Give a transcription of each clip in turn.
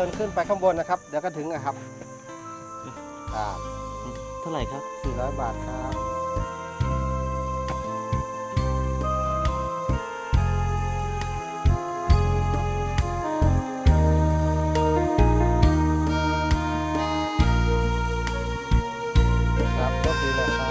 เดินขึ้นไปข้างบนนะครับ เดี๋ยวก็ถึงนะครับ อ่า เท่าไหร่ครับ สี่ร้อยบาทครับ ครับ โชคดีนะครับ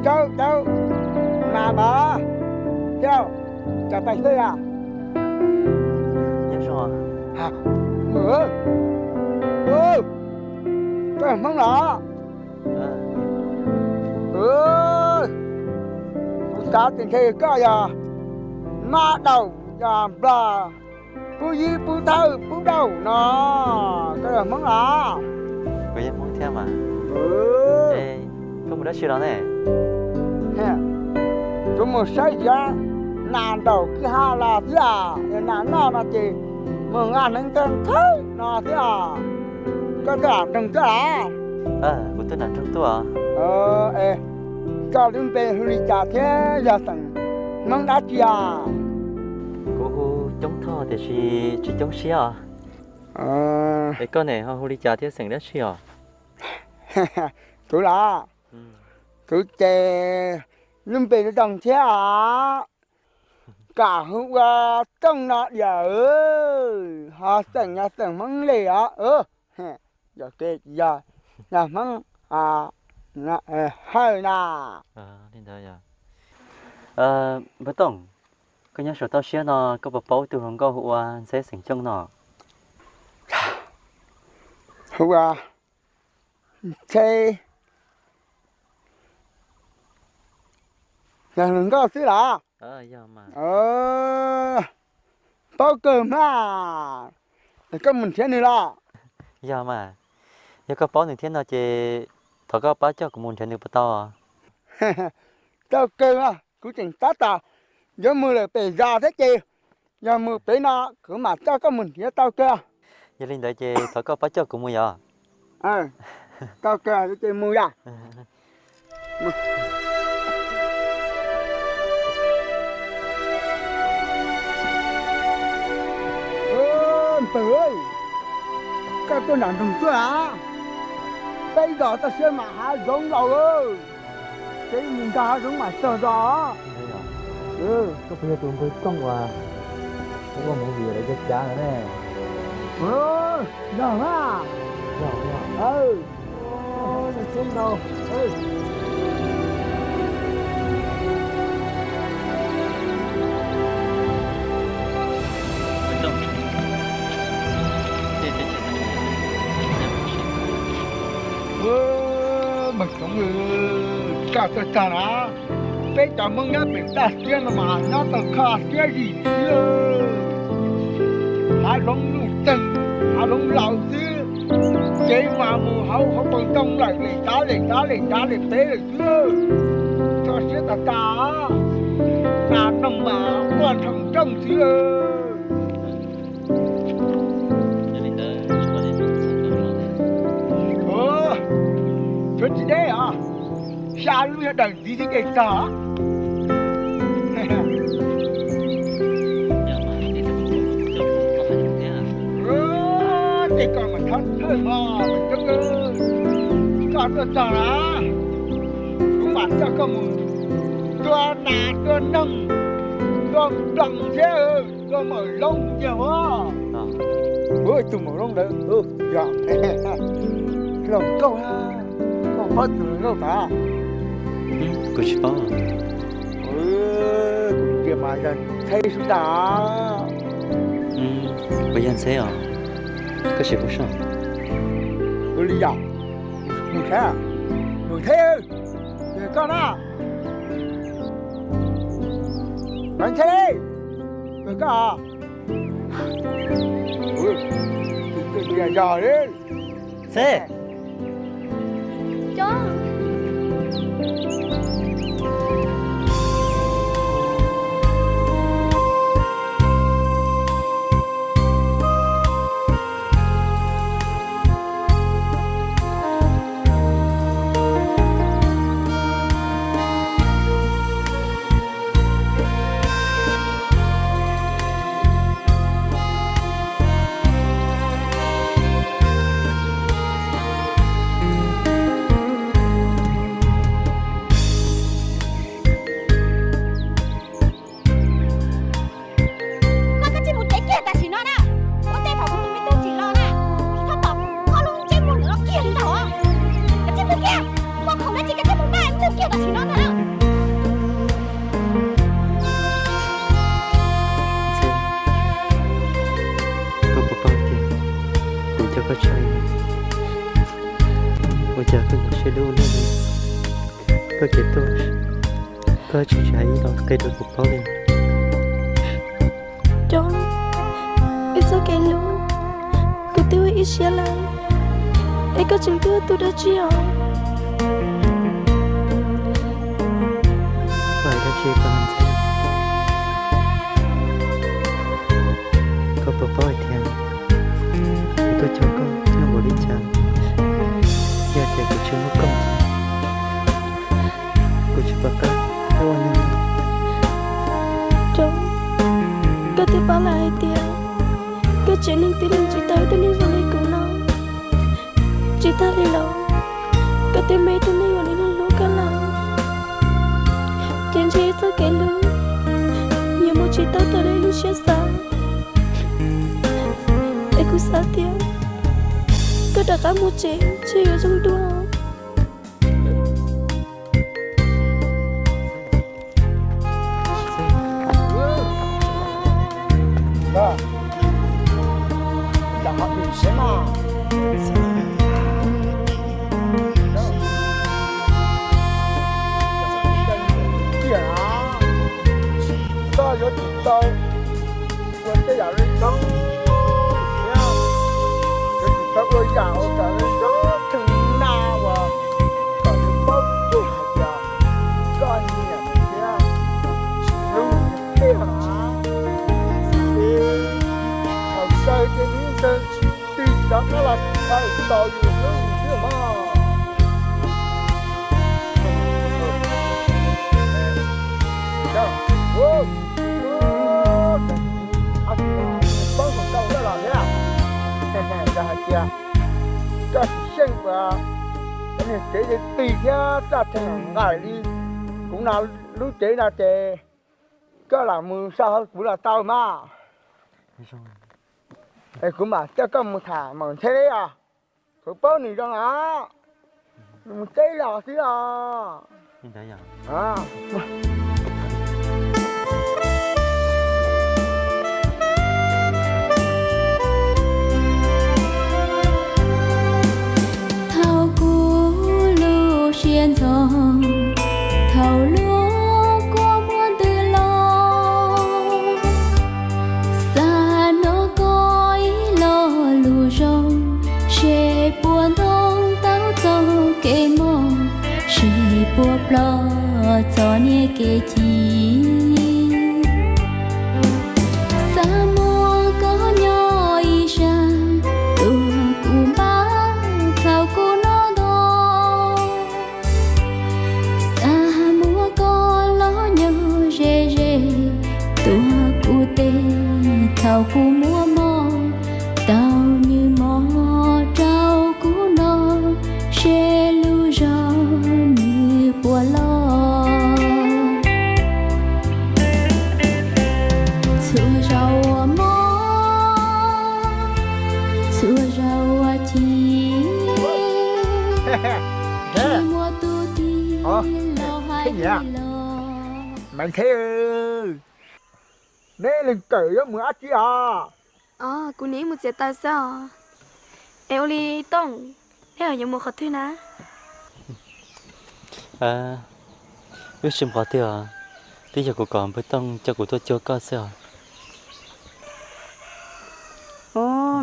Cau, cau, mas mas, cau, cau pais xwb yog. Nyob zoo. Koj Hmoob los? Kuv xav tias ntshe koj yog mab daum yog nplog, pub yib pub thawj pub daum no, koj yog Hmoob los? Kuv yog Hmoob thiab mas. Koj mus dab tsi los ne? Kuv mus saib xyuas nas nraum kwj ha los xwb os, nas noj no ces mus nqa hneev tag thawj no xwb os. Koj twb nram nroog tuaj los? Kuv twb nram nroog tuaj. Koj lub npe hu li cas thiab yog xeem Hmoob dab tsi os? Kuv hu Coob Thoj tiam sis tsis coob siab os. Es koj ne ho hu li cas thiab xeem dab tsi os? Kuv los? Kuv ces lub npe zoo thiab os. Kam hu ua Tooj no diam, ho xeem yog xeem Hmoob Lis os. Yog, yog Hmoob Hawj na. Npawg Tooj, koj nyob saum toj siab no koj puas paub ib tug hluas nkauj hu ua Ntxheb xeem Cooj no? Hu ua Ntxheb, yog hluas nkauj xwb los? Paub kawg mas. Koj mus nrhiav nws los? Yog mas, yog koj paub nws thiab no ces thov koj pab coj kuv mus nrhiav nws puas tau? Tau kawg, kuv tseem tab tom yuav mus lawm pem zos thiab ces yog mus pem no kuv mam coj koj mus nrhiav tau kawg. Yog li ntawd ces thov koj pab coj kuv mus yom. Tau kawg ces mus yom. Npawg, koj tuaj nram nroog tuaj a? Peb zos toj siab mas hav zoov laus, ces mus nrog hav zoov mas txog zos. Koj puas yog tus npawg Tooj uas ua movie lawv cav cav no ne? Yog mas. Npawg Tooj, koj tuaj txog na. Peb cov Hmoob nyob pem toj siab no mas nyob tau kho siab zim xwb. Hav zoov nuj txeeg, hav zoov laus xwb, ces mas mus hauv hauv paus ntoo lawm, lem dav lem dav lem dav lem pem lawm xwb. Kho siab tas tas, nas noog mas quaj nrhoom nrooj xwb. Tshuav tsis deb os, xya lub yog daws ntxiv thiab ces txog. Tej ko mas thawj thawj mog, koj tuaj txog na, kuv mam coj koj mus tua nas tua noog, tua nploos thiab tua maum loob tiag os. Ua tus maum loob ntawd yog hluas nkauj, koj paub tus hluas nkauj tas? Kuv tsis paub. Kuv ntsia mas yog Ntxheb xwb ntag. Puas yog Ntxheb os? Koj sim pub soj. Ua li yog, mus saib, mus Ntxheb, koj na, Ntxheb, koj. Xeb. Koj, koj tsis mus tsev kiag tam sim no na. Ua ntej thaum kuv tus me tub tsim los na, tsis txhob pom koj lub ntsej muag ntawm no kiag li ntag. Koj tsis mus kiag, koj khoom dab tsi koj tsis mus npaj mus kiag tam sim no ntag na. Koj puas paub tias kuv nco koj tshaj li, ua cas koj yuav siab dub ua luaj li? Koj tseem tuaj, koj tsis hais ib lo qe rau kuv paub li. Cov, wb txoj kev hlub, kuv twb ua ib siab lawm, es koj tseem tuaj ua tus dab tsi os? Koj hais dab tsi koj no Ntxhee? Koj puas paub hais tias kuv tuaj cuag koj nyuaj npaum li cas? Yog tias kuv tsis muaj koj, kuv tsis pom qab ua neeg. Cov, koj twb paub lawm hais tias koj tsev neeg twb tsis tau ib tug neeg zoo li kuv no. Tsis tag li los, koj twb muaj ib tug neeg uas nws hlub koj lawm, ces ntshe txoj kev hlub yuav mus tsis tau raws li lub siab xav. Es kuv xav tias koj rov qab mus tsev ntshe yuav zoo dua. Koj yuav tsum tau ua tej yam zoo thiab, yuav tsum tau ua yam ua kom zoo tshwj na uas kom nws paub kiag hais tias koj nyiam nws thiab hlub nws tiag na. Ces thaum kawg ces nws yeej tsis rov qab los txhawj tau yus hlub nws thiab mog. Poob hauv koj lawm los thiab. Yog hais tias koj tsis xyeej uas cov niag kev yeej tij thiab raj theej nqaim li kuv no lub cev no ces koj lam mus so hauv kuv los tau mas. Es kuv mam coj koj mus tham Maum Ntxhee os. Kuv paub nws zoo os. Nws mus teb los xwb os. Thaum kuv lub siab ntxhov, thaum lub kua muag ntws los, xav hnov koj ib lo lus zoo, seb puas ntoo tau txoj kev mob, seb puas ploj txoj niag kev chim. Xav muaj koj nyob ib sab, tuaj kuv npab thaum kuv noj nto. Xav muab koj los nyob ze ze, tuaj kuv teb thaum kuv muaj mob, tau nws mov rau kuv noj, seb lub zog nws puas loj. Txhua zaus uas mob, txhua zaus uas chim, tsis muaj tus twg los hais li los. Maiv Ntheb, neb leej kawm yuav mus dab tsi os? Os, kuv nim mus txiav taws xwb os. Es ua li Tooj, neb ho yuav mus qhov twg na? Wb tsis mus qhov twg os, twb yog kuv kom npawg Tooj coj kuv tuaj cuag koj xwb os.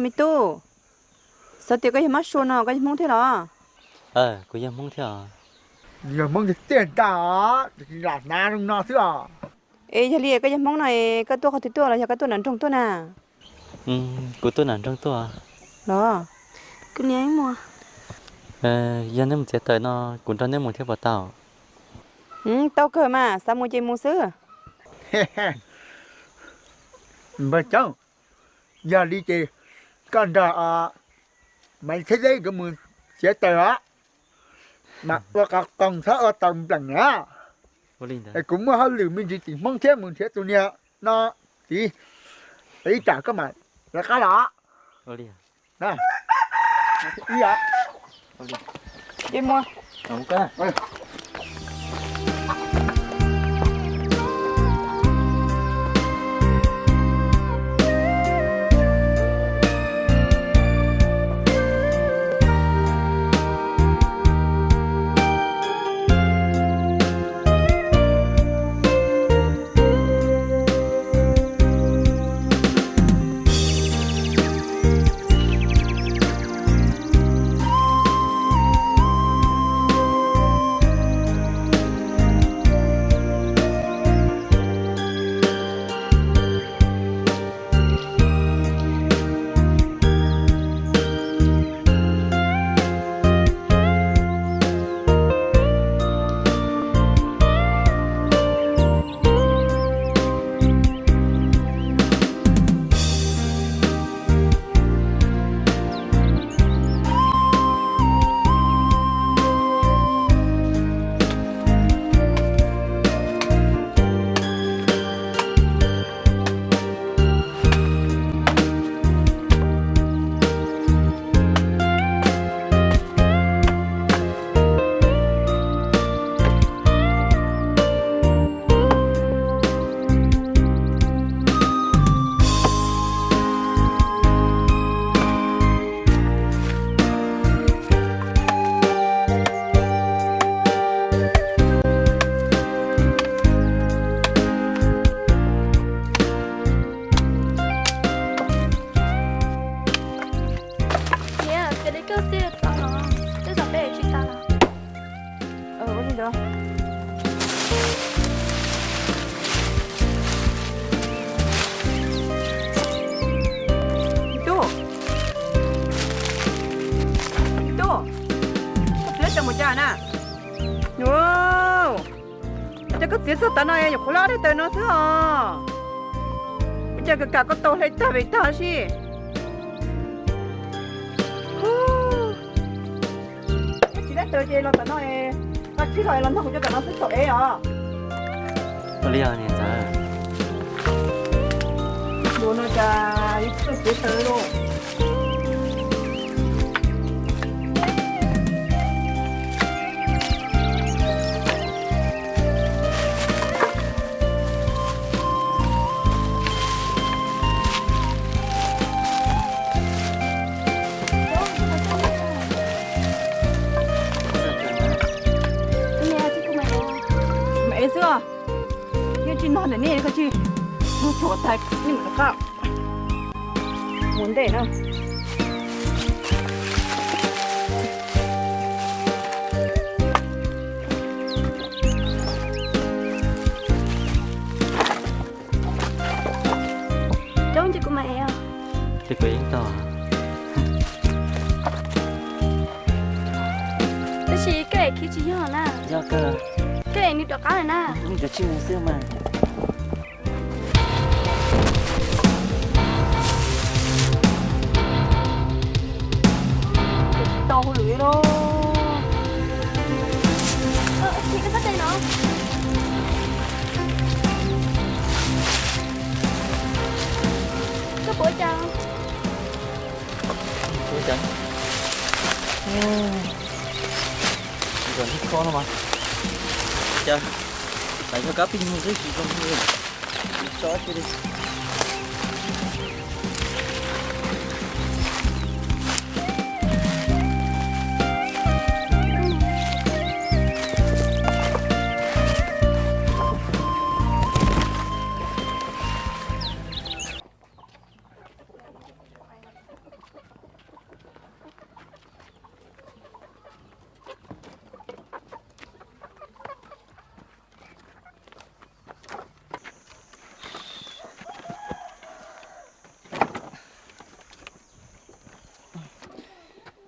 Me tub, xav tias koj yog mab sua no koj yog Hmoob thiab los? Kuv yog Hmoob thiab os. Yog Hmoob tiag tiag ntag os, lam hnav zoo no xwb os. Es yog li koj yog Hmoob no es koj tuaj qhov twg tuaj los yog koj tuaj nram nroog tuaj na? Kuv tuaj nram nroog tuaj. Los, kuv niam mus. Yog neb mus txiav taws no kuv nrog neb mus thiab puas tau? Tau kawg mas, xav mus ces mus xwb. Npawg Coob, yog li ces koj nrog Maiv Txhiab Deb nkawd mus txiav taws os, mas ua qos qoos txhob ua taws npleem na. Es kuv muaj hauj lwm me ntsis tim Hmoob thiab, mus nrhiav tus niag no txiv, ib tsam koj mam lawv qab los. Niam, cia li koj xwb tau los, twb tau peb tsis tau los. Ua li ntawd. Me tub, me tub, koj txiav taws mus cas na? Ua cas koj txiav txog tav no nyuam qhuav loj dej taws no xwb os? Ua cas kam kam koj tau hle tag vim tag si? Tsis dab taws ces los tom no, koj tsis los los nrog kuv cov tom no xwb tau es os. Ua li os niam ntxawm. Luag no cas tsis tau txiav taws lauj. Kuv mam ev xwb os. Yeej tsis nog ntawm nej, koj tsis mus tsuav tais nej mam rov qab mus ntej na. Coob ces kuv mam ev os. Ces kuv ev tau. Tab sis koj ev khiv tsis yog na. Yog kawg. Koj ev nws rov qab lawm na. Nws cov tsij mus xwb mas. Tau hauj lwm lauj. Sim koj sab tes no. Koj puas ua cas? Ua cas? Ntawm ntawm kho no mas. Cas, tas yog kab pij nyuag xwb tsis zoo li. Tsis tso tsi li.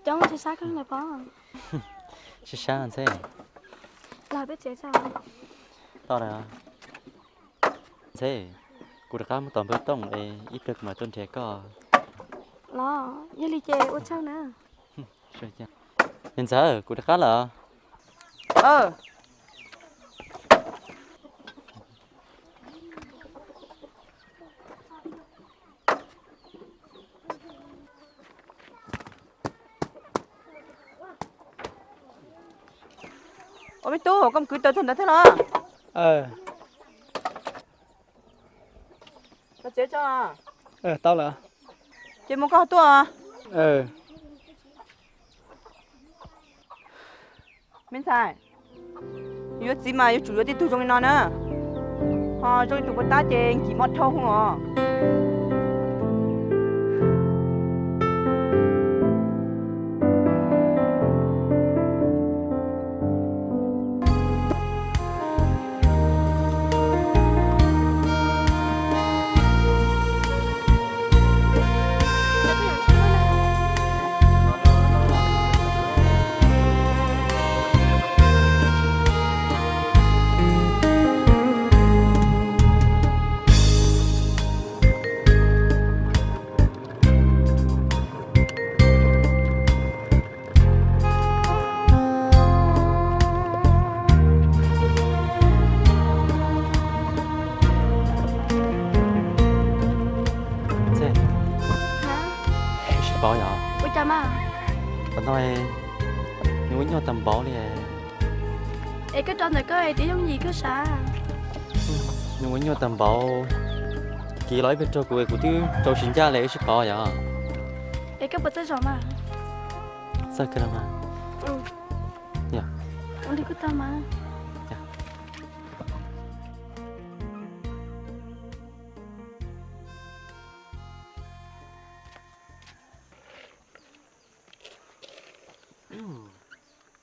Coob tsis sab kawg lawm pob. Sib sab ntxhe. Los peb tsev tso. Tau lawm. Ntxhe, kuv rov qab mus tom npawg Tooj es ib pliag kuv mam tuaj nrhiav koj. Los, yog li ces ua tsaug na. Niam ntxawm, kuv rov qab lawm. Ua me tub, koj mus kwv taws txog ntawd thiab los? Tau lawm. Ces mus koj ho tuaj. Me ntxhais, yuav txiv mas yuav tsum yuav tib tug zoo li no na, ho zoo li tus puas tab ces nkig mob dhau hwv os. Ntxhe, wb sib paub yom? Ua cas mas? Qhov no nws ua nyuaj tag npaum li. Es koj rau ntawm koj es tias yooj yim koj sav. Nws ua nyuaj tag npaum, kiv los ib pliag rau kuv es kuv twb rau siv ncaj li, wb sib paub yom? Es koj puas txawj zom mas? Txawj kawg los mas. Ua li kuj tau mas.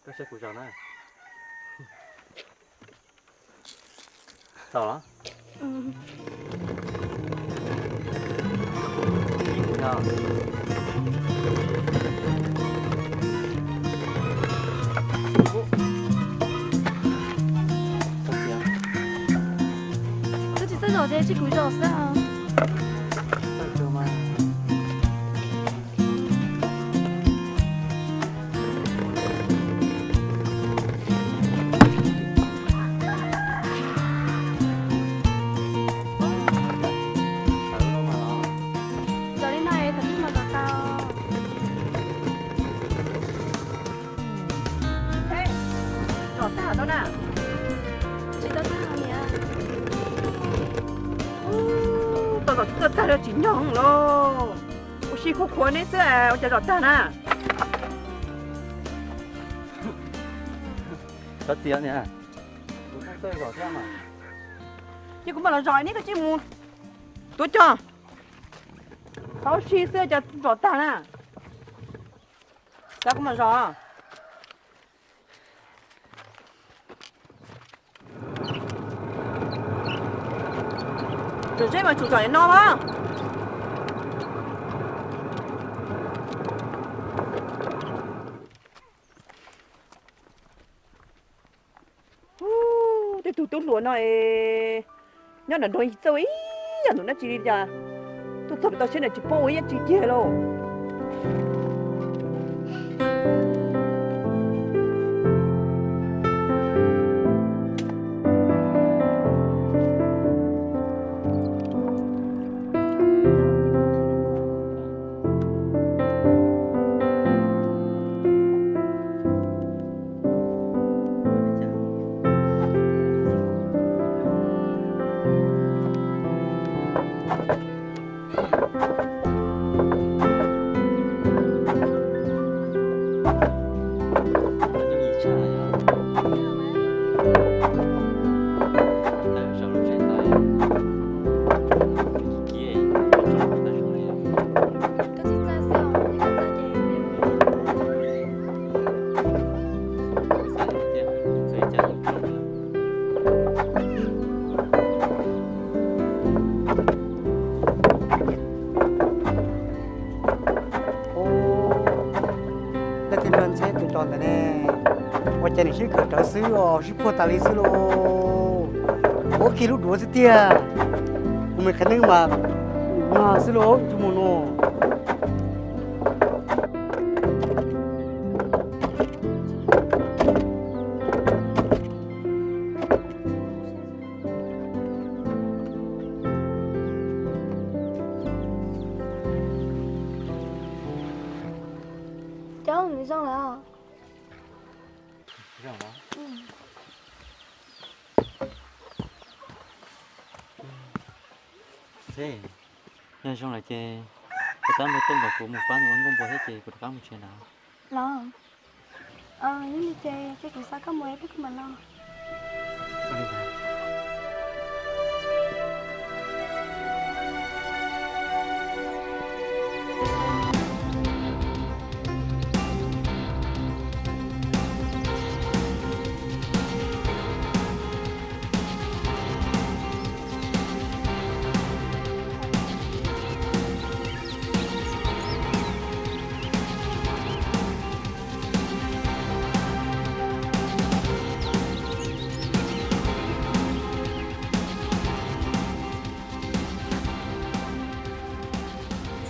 Koj saib kuv zom na. Txaus los? Koj tsis txawj zom ces tsij kuv zom xwb. Zom li no es thaum twg mas zom tau? Zom tag tau na. Tsis tau tag niam. Tau zom tsis tau tag los tsis nyoog lauj. Ua si khuv khuav neb xwb ua cas zom tag na. Txhob txia niam. Ces kuv mam los zom neb koj tsij mus tuav cog. Tau si xwb cas zom tag na. Xav kuv mam zom. Zom zeb mas tsum zom no mas. Tej tug tub hluas no es nyob nram nroog txawj ua ib yam num dab tsi li cas, tuaj txog pem toj siab ntawm tsis paub ua ib yam tsi kiag lauj. Ua cas nws sib khawm rawv xwb os, sib puag tas li xwb lauj. Ua kiag lub duav xwb tiag. Kuv mas qhia neeg mas no xwb lauj, tus mus no. Cov nws zoo lawm. Zoo los? Txiv, yog zoo lawm ces puas tab npawg tuaj nrog kuv mus pab nws ua nkauj npua thiab ces kuv rov qab mus tsev na. Los, yog li ces kuv xa koj mus ib pliag kuv mam los.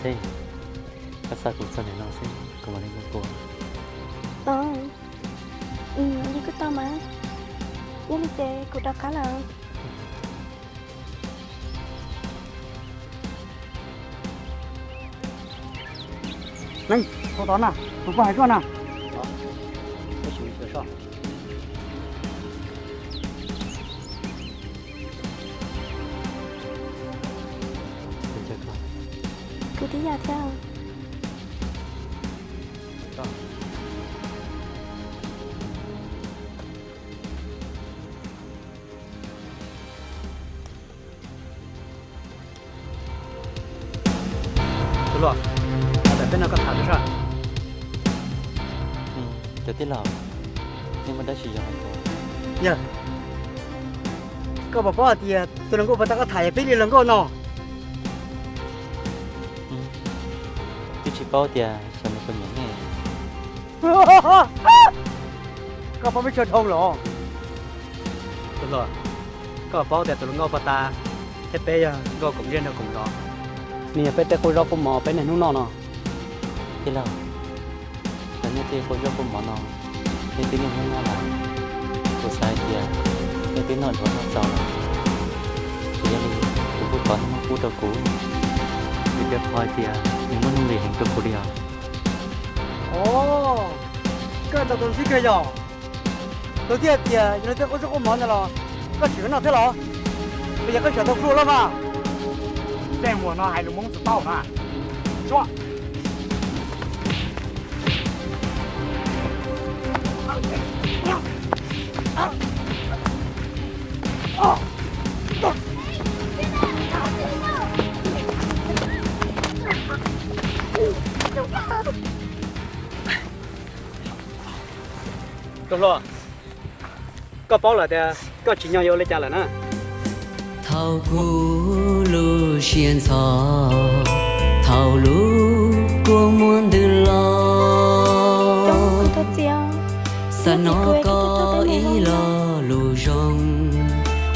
Txiv, koj xa kuv txog ntawm no xwb kuv mam li mus kuv. Li kuj tau mas, yog li ces kuv rov qab lawm. Neeg, tos tos na, kuv puas hais koj na. Kuv tib yam thiab. Tus hluas, peb nrog koj tham lub sij hawm. Cov tij laug, nej muaj dab tsi yuav hais? Yog, koj puas paub hais tias tus hluas nkauj puag ta koj tham yog peb li hluas nkauj no? Twb tsis paub tias xyov nws puas nyiam nej. Koj paub peb tsawg dhau los? Tus hluas, koj paub tias tus hluas nkauj puag ta thiab peb yog nkauj koom ntsej nraug koom zos, nws yog peb tej qub zaub qub mov peb niaj hnub noj no. Tij laug, cov nej tej qub zaub qub mov no, nej twb niaj hnub noj lawm. Kuv xav hais tias nej twb noj dhuav noj txaus lawm. Ces yog li kuv kuj thov nej muab pub rau kuv, vim rau qhov hais tias nws muaj nuj nqis heev rau kuv li os. Os, koj ntaus tus ntxhib kawg yog? Tus thiaj hais tias yog li tej qub zaub qub mov ntawd los koj tseem noj thiab los? Los yog koj xyaum tau fluj loj mas? Tej muam no hais lus Hmoob tsis tau na. Suav. Tus hluas, koj paub lawm tias koj tsim nyog yuav ua li cas lawm na. Thaum kuv lub siab ntxhov, thaum lub kua muag ntws los, xav hnov koj ib lo lus zoo,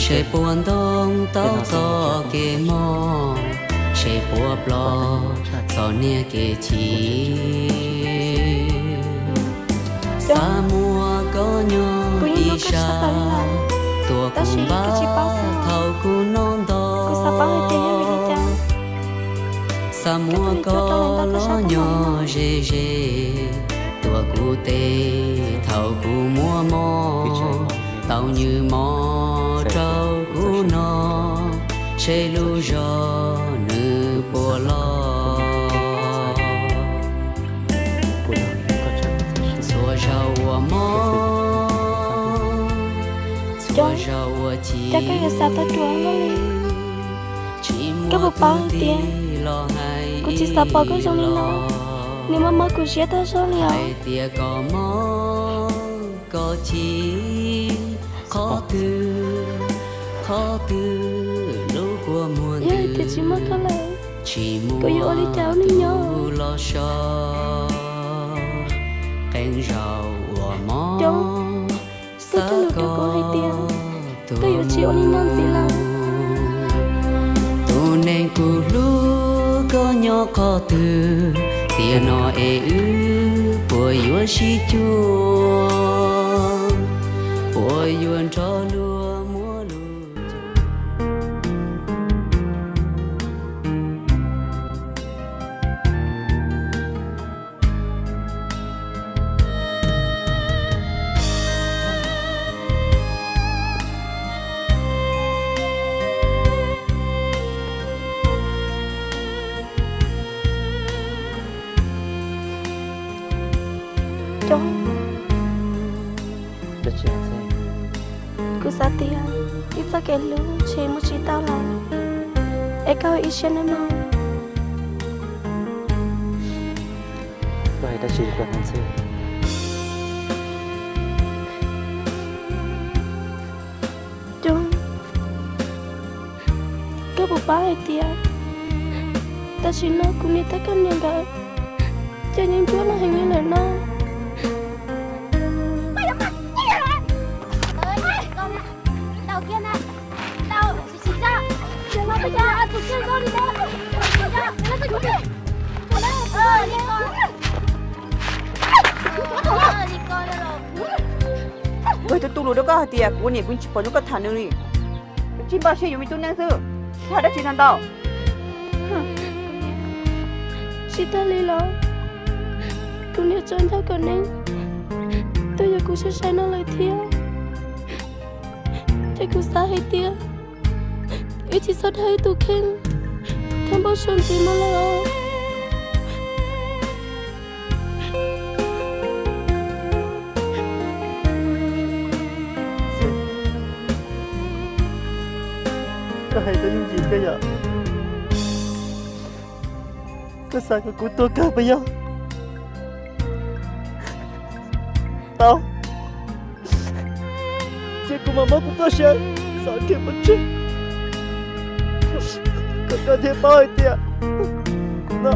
seb puas ntoo tau txoj kev mob, seb puas ploj txog niag kev chim. Xav muaj koj nyob ib sab, tuav kuv npab thaum kuv noj ntau. Xav muaj koj los nyob ze ze, tuav kuv tes thaum kuv muaj mob, tau nywj mov rau kuv noj, seb lub zog nws puas loj. Txhua zaus uas mob, txhua zaus uas chim, koj puas paub tias kuv tsis xav pom koj zoo li no, nws mob mob kuv siab tag zog li os. Hais tias koj mob koj chim, qhov twg, qhov twg lub kua muag ntws, tsis muaj koj lawm, kuv yuav ua li cas ua neej nyob los so. Qee zaus uas mob Koj cog lus rau kuv hais tias koj yuav tsis ua li no ntxiv lawm. Tus neeg kuv hlub, koj nyob qhov twg? Tiam no es wb puas yuav sib cuag, puas yuav nrog luag muaj lus? Kuv xav tias ib txoj kev hlub ntshe mus tsis tau lawm, es koj ib siab nawb mog. Koj hais dab tsi rau kuv no Ntxawg? Coob, koj puas paub hais tias tam sim no kuv niam thiab koj niam nkawd cov yeeb ncuab loj heev li lawm no? Kuv twb tu lus rau koj hais tias kuv ua niam kuv tsis pom zoo koj tham nws li. Tsis npaj siab yuav me tub neeb xwb, tsis hais dab tsi ntau ntau. Tsis tas li los kuv niam tseem nco kom neb tuaj yuav kuv sai sai no lawm thiab. Ces kuv xav hais tias wb tsis txhob dhau ib tug kheej thiab npau suav ntxiv mus lawm os. Koj hais tau yooj yim kawg yom. Koj xav kom kuv tuag kawg puas yog? Tau, cia kuv mam muab kuv txoj sia xav kiag pov tseg, kom koj thiaj paub hais tias no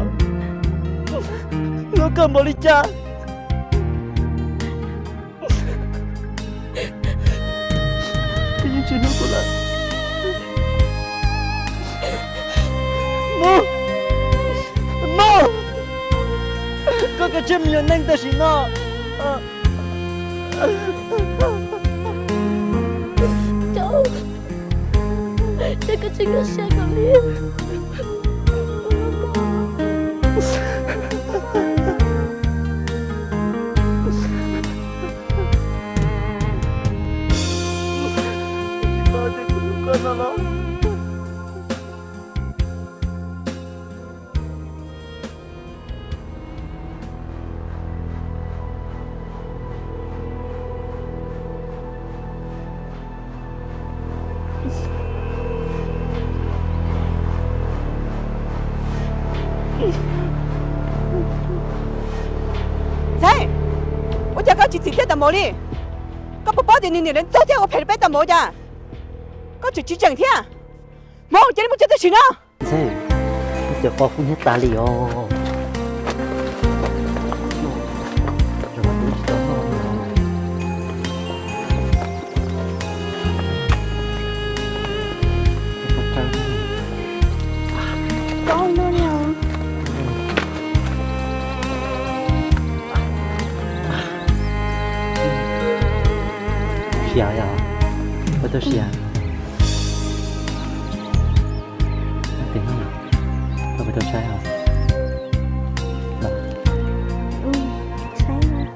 hlub koj npaum li cas. Koj yeej tsis hlub kuv lawm. Mog, Mog, koj kav tsij mus yuav neej tam sim no. Ces koj tsis nkag siab kom li. Ntxhais, ua cas koj tsis txim thiab tam npaum li? Koj puas paub tias nws niam lawv ntxub thiab ua phem rau peb tam npaum cas? Koj tseem tsis tseem thiab. Hmoob, cia li mus tsev tam sim no. Ntxhais, koj cov qos kub hnyiab tas li os. Siav yom, koj tuaj siav. Koj puas tau tshaib os? Los. Tshaib mas.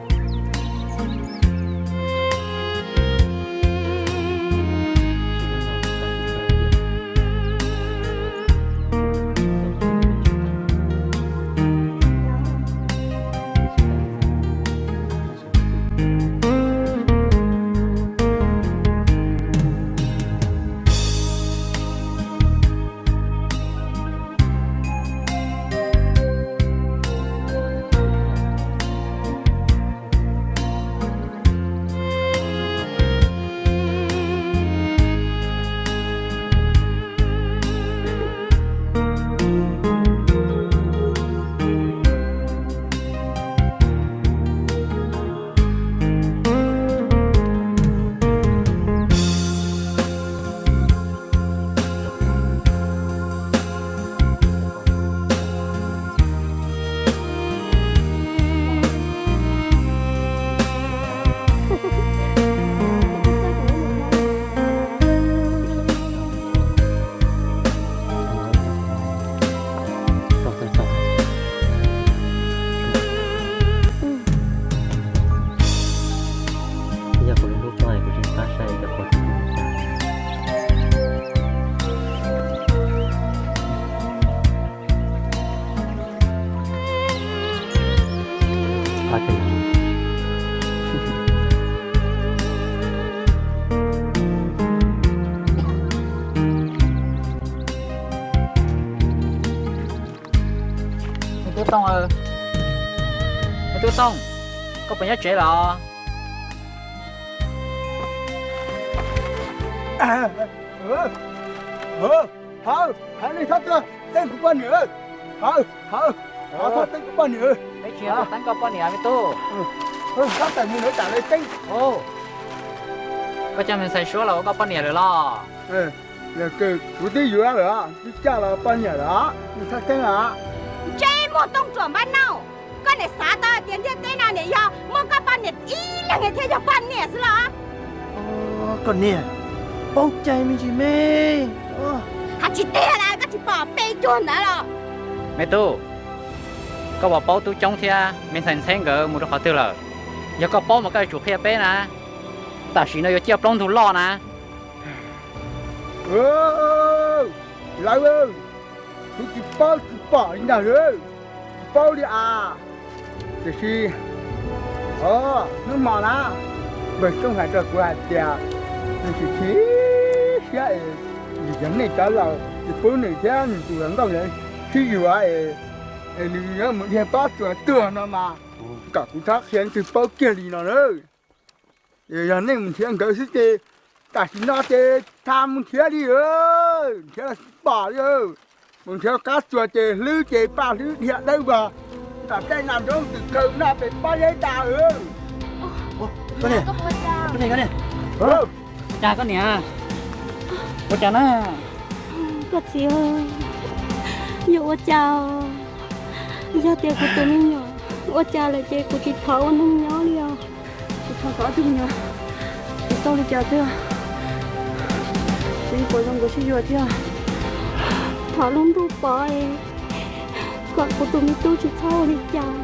Tooj, me tub Tooj, koj puas nyob tsev los? Hawv, hawv, nej txhob teeb kuv poj niam, hawv, hawv, txhob teeb kuv poj niam. Peb tsis yog teeb koj poj niam me tub. Txhob teeb mus, lawv tam lawv teeb. Koj coj me ntxhais suab los ua koj poj niam lawm los? Kuv twb yuav lawm, twb coj los poj niam lawm, txhob teeb os. Ntsej muag tooj ruam npab nauj, koj niam xav tau tias ntiaj teb no niam yog muaj koj poj niam ib leeg thiaj yog poj niam xwb los? Koj niam, paub cai me ntsis me. Hais tsis tiag las, koj tsis pom peb cuag ntawd los? Me tub, koj puas paub tub Coob thiab me ntxhais Ntxheb nkawd mus rau qhov twg lawm? Yog koj paub mas koj yuav tsum qhia peb na. Tam sim no yuav ciaj plaub ntug loj na. Lawv, kuv tsis paub tsis pom li ntag, tsis paub li as. Tiam sis hnub hmo na, npawg Xyooj hais rau kuv hais tias nws tsis chim siab es yog nej cov laus tsis pub nws thiab nws tus hluas nkauj ntawd sib yuav es nws yuav mus dhia pob tsuas tuag no mas, kom kuv txhob qhia leej twg paub kiag li no na. Yog nej mus nrhiav nkawd xwb ces tam sim no ces tsis mus nrhiav li, nrhiav los tsis pom li. Mus nrhiav qab tsuas ces hlwb ces paj hlwb dhia dawb vag, nram caij nram nroo twm khaws noj pem pob zeb tas. Koj niam, koj niam, cas koj niam, ua cas na? Koj txiv, yog ua cas, yog tias kuv tus me nyuam ua cas lawm ces kuv tsis thov ua neeg nyob li os. Kuv thov kom ob tug me nyuam tsis tau li cas thiab, tsis pom zoo nkawd sib yuav thiab. Thov lub ntuj pov kom kuv tus me tub tsis txhob ua li cas.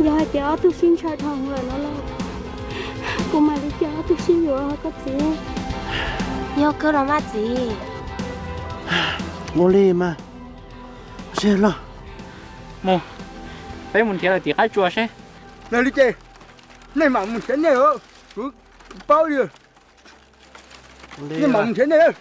Yog hais tias ob tug sib ntshaw dhau lawm no los kuv mam li coj ob tug sib yuav koj txiv. Yog kawg los mas txiv. Ua li mas, seb los, mus, peb mus nrhiav lawm tim qab tsuas seb. Yog li ces nej mam mus nrhiav nej, kuv paub li. Nej mam mus nrhiav nej.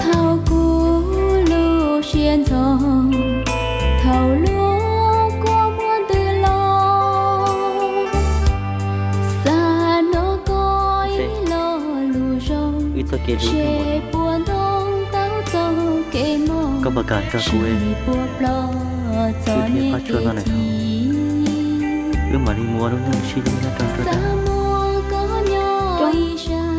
Thaum kuv lub siab ntxhov, thaum lub kua muag ntws los, xav hnov koj ib lo lus zoo, seb puas ntoo taub txoj kev mob, seb puas ploj txoj niag kev chim. Wb mam li mus ua lub neej sib hlub nyob rau nruab dab. Xav muaj koj nyob ib sab,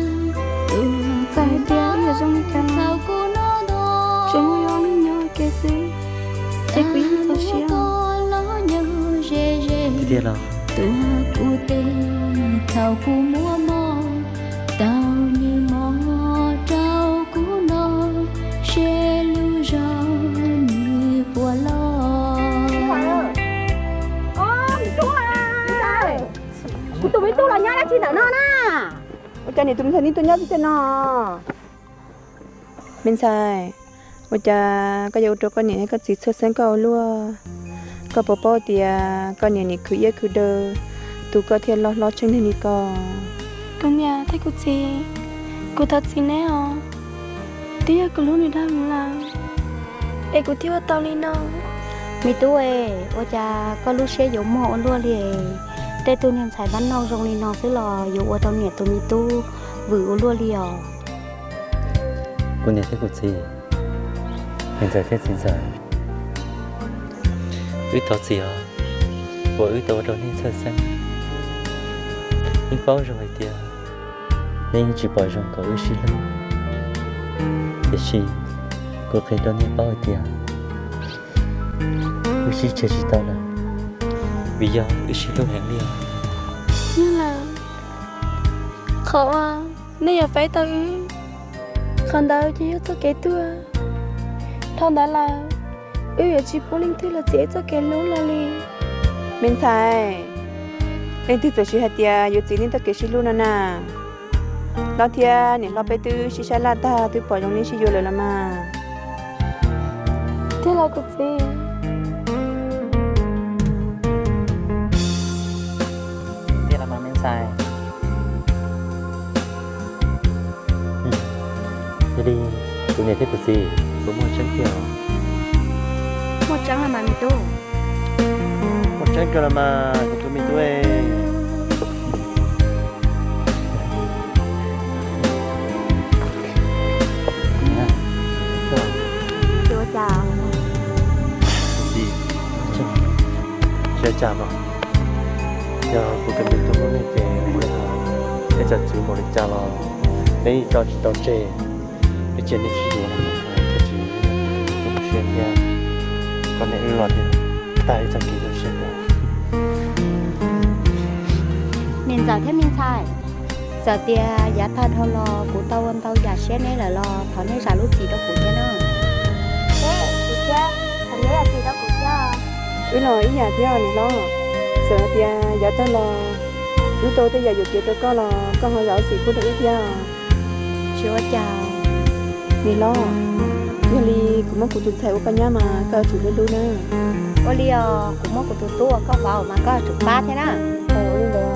tus txawm hais tias wb yuav zoo li cas los tsuas muaj wb ob leeg nyob ua ke xwb, ces kuv yeej txaus siab. Tiag los? Tuav kuv tes, thaum kuv muaj mob, tau nws mov rau kuv noj, seb lub zog nws puas loj. Kuv tus me tub los nyob dab tsi ntawm no na? Ua cas niam tus me ntxhais nej tuaj nyob tib teg no? Me ntxhais, ua cas koj yuav ua rau koj niam thiab koj txiv txhawj xeeb koj ua luaj? Koj puas paub tias koj niam nim khwv iab khwv daw tu koj thiaj loj hlob tsheej neeg li koj. Kuv niam thiab kuv txiv, kuv thov txim neb os. Twb yog kuv hlub nws dag heev lawm es kuv thiaj ua tau li no. Me tub es, ua cas koj lub siab yuav muag ua luaj li? Tej tug niag ntxhais npab nauj zoo li no xwb los yuav ua rau niam tus me tub vwm ua luaj li os. Kuv niam thiab kuv txiv, niam ntxawm thiab txiv ntxawm, wb thov txim os, uas wb tau ua rau nej txhawj xeeb. Wb paub zoo hais tias nej yeej tsis pom zoo kom wb sib hlub, tiam sis kuv qhia rau nej paub hais tias wb sib tseg tsis tau lawm, vim yog wb sib hlub heev li os. Yog lawm, qhov uas nej yuav faib tau wb, qhov ntawd ces yog txoj kev tuag. Dhau ntawd lawm, wb yuav tsis pub leej twg los txiav wb txoj kev hlub los li. Me ntxhais, leej twg txawm siv hais tias yuav txiv nej txoj kev sib hlub no na? Hlob thiab niam hlob peb twb sib sab laj tag, twb pom zoo nej sib yuav lawm los mas. Tiag los kuv txiv? Tiag los mas me ntxhais. Yog li Thiab kuv txiv, puas muaj tseeb tiag? Muaj tseeb los mas me tub. Muaj tseeb kawg los mas kuv tus me tub. Txiv, tsis ua cas mas, yog kuv tus me tub muaj neej ces ua li hais, peb txawm txwv mus li cas los peb yeej tso tsis tau tseg. Peb cia nej sib yuav los mas peb tsis tu siab thiab, kom nej wb los thiaj tag ib txoj kev tu siab ntawd. Me ntxawm thiab me ntxhais, txawm tias yav tag dhau los kuv tau ua ntau yam siab neb lawm los thov neb zam lub txim rau kuv thiab na. Kuv thiab, thov neb zam txim rau kuv thiab. Wb los ib yam thiab niam hlob, txawm hais tias yav tag los wb tau tej yam yuam kev rau koj los koj ho zam lub txim pub rau wb thiab. Tsis ua cas. Niam hlob, yog li kuv muab kuv tus ntxhais ua koj nyab mas koj yuav tsum hlub hlub na. Ua li os, kuv muab kuv tus tub ua koj vauv mas koj yuav tsum pab thiab na. Ua li ntawd.